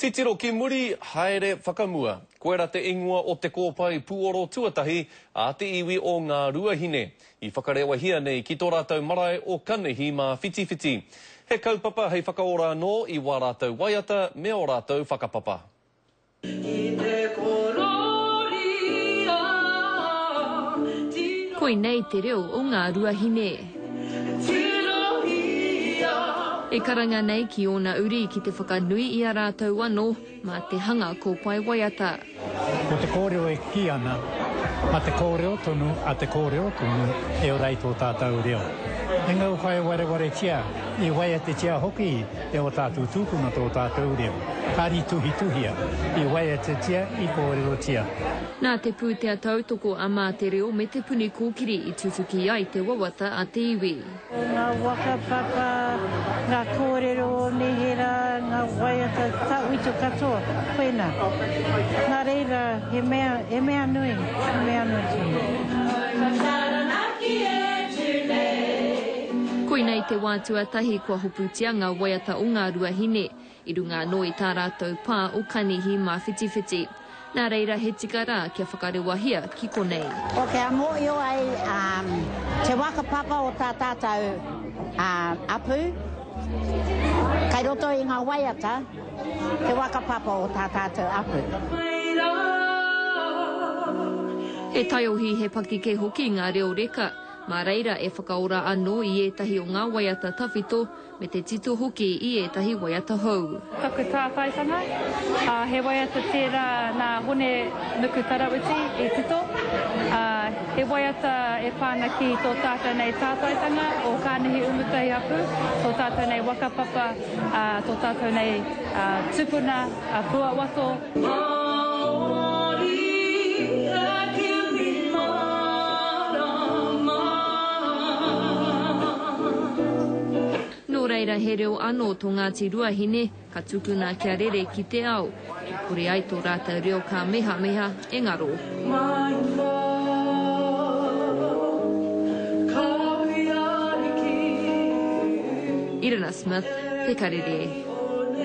Titiro ki muri, haere whakamua. Koira te ingoa o te kōpae puoro tuatahi a te iwi o Ngāruahine, i whakarewahia nei ki tō rātou marae o Kanihi Māwhitiwhiti. He kaupapa hei whakaora anō i wā rātou waiata me ō rātou whakapapa. Ki te korōria, tiro. Koinei te reo o Ngāruahine. Tirohia. E karanga nei ki ōna uri ki te whakanui i a rātou anō mā te hanga kōpae waiata. Ko te kōrero e kī ana, mā te kōrero tonu a te kōrero tonu e ora ai tō tātou reo. Engari kua e warewaretia, i waiatatia hoki e ō tātou tūpuna tō tātou reo. Kāre i tuhituhia, i waiatatia, i kōrerotia. Nā te pūtea tautoko a Mā Te Reo me Te Puni Kōkiri i tutuki ai te wawata a te iwi. Ngā whakapapa, ngā kōrero o neherā, ngā waiata tawhito katoa, koinā. Nā reira, he mea, he mea nui, he mea nui tonu. Koinei te wā tuatahi kua hoputia ngā waiata o Ngā Ruahine. I runga anō i tā rātou pā o Kanihi Māwhitiwhiti. Nā reira he tika rā kia whakarewahia ki konei. O kia mōhio ai te whakapapa o tā tātou apu, kei roto i ngā waiata te whakapapa o tā tātou apu. He taiohi, he pakeke hoki ngā reo reka, mā reira e whakaora anō i ētahi o ngā waiata tawhito me te tito hoki i ētahi waiata hou. Taku tātaitanga, ā, he waiata tērā nā Hone Nuku Tarawhiti i tito, ā, he waiata e pā ana ki tō tātou nei tātaitanga o Kānihi Umutahi hapū, tō tātou nei waka papa, ā, tō tātou nei, ā, tupuna, a Puawato. Māori e kimi mārama. Nō reira he reo anō tō Ngāti Ruahine ka tukuna kia rere ki te ao, e kore ai tō rātou reo kāmehameha e ngaro. Mai rā, ka hui ariki. Irina Smith, Te Karere.